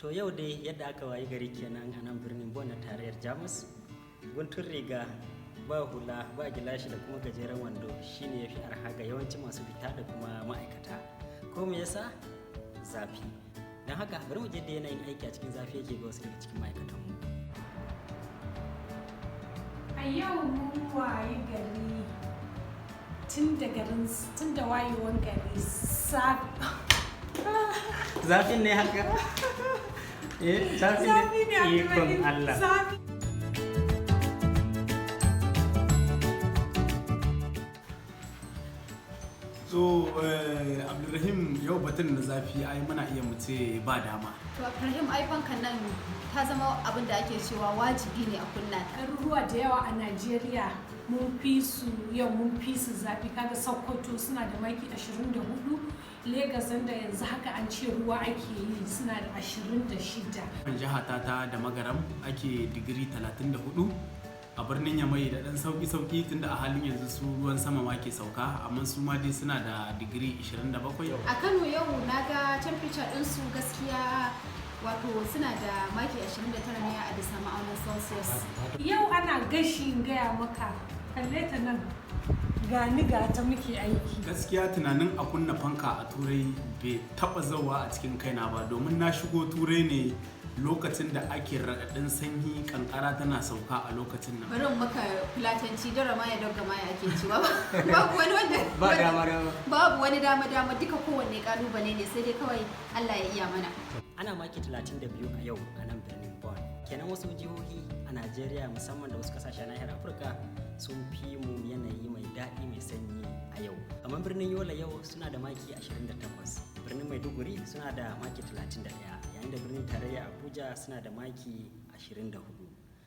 To yau dai yadda aka wayi gari kenan a nan birnin Bonn na tarayyar Jamus. Guntun riga ba hula ba gilashi da kuma gajeren wando shine ya fi arha ga yawancin masu fita da kuma ma'aikata. Ko me yasa? Zafi. Don haka bari mu je da yanayin aiki a cikin zafi yake ga wasu daga cikin ma'aikatanmu. A yau mun wayi gari tun da wayewan gari Zafin ne haka? Eh, zafin zafi ne. Ikon Abdulrahim, Allah. Zafi. So Abdulrahim, yau batun na zafi ai muna iya mu ce ba dama. To Ibrahim, ai fankan nan ta zama abin da ake cewa wajibi ne a kunna ta. Garuruwa da yawa a Najeriya mun fi su yau, mun fi su zafi. Kaga Sokoto suna da maki 24, Lagos da yanzu haka an ce ruwa ake yi suna da 26. Kan jiha ta da Magaram ake digiri 34, a birnin Yamai da dan sauki sauki tunda a halin yanzu su ruwan sama ma ke sauka, amma su ma dai suna da digiri 27. A Kano yau na ga temperature ɗinsu gaskiya, wato suna da maki 29 ne a bisa ma'aunin Celsius. Yau ana gashi, in gaya maka, kalle ta nan, gani ga ta muke aiki. Gaskiya tunanin a kunna fanka a Turai bai taba zauwa a cikin kaina ba, domin na shigo Turai ne lokacin da ake raɗaɗin sanyi, kankara tana sauka a lokacin nan. Bari in maka Fulatanci, dara ma ya dogga ma ya ake cewa. Babu wani wanda Ba dama dama. Babu wani dama dama, duka kowanne kalubale ne, sai dai kawai Allah ya iya mana. Ana maki 32 a yau a nan birnin Bonn. Kenan wasu jihohi a Najeriya, musamman da wasu kasashen nahiyar Afirka, sun fi mu yanayi mai daɗi mai sanyi a yau. Kamar birnin Yola yau suna da maki 28, birnin Maiduguri suna da maki 31, yayin da birnin tarayya Abuja suna da maki 24.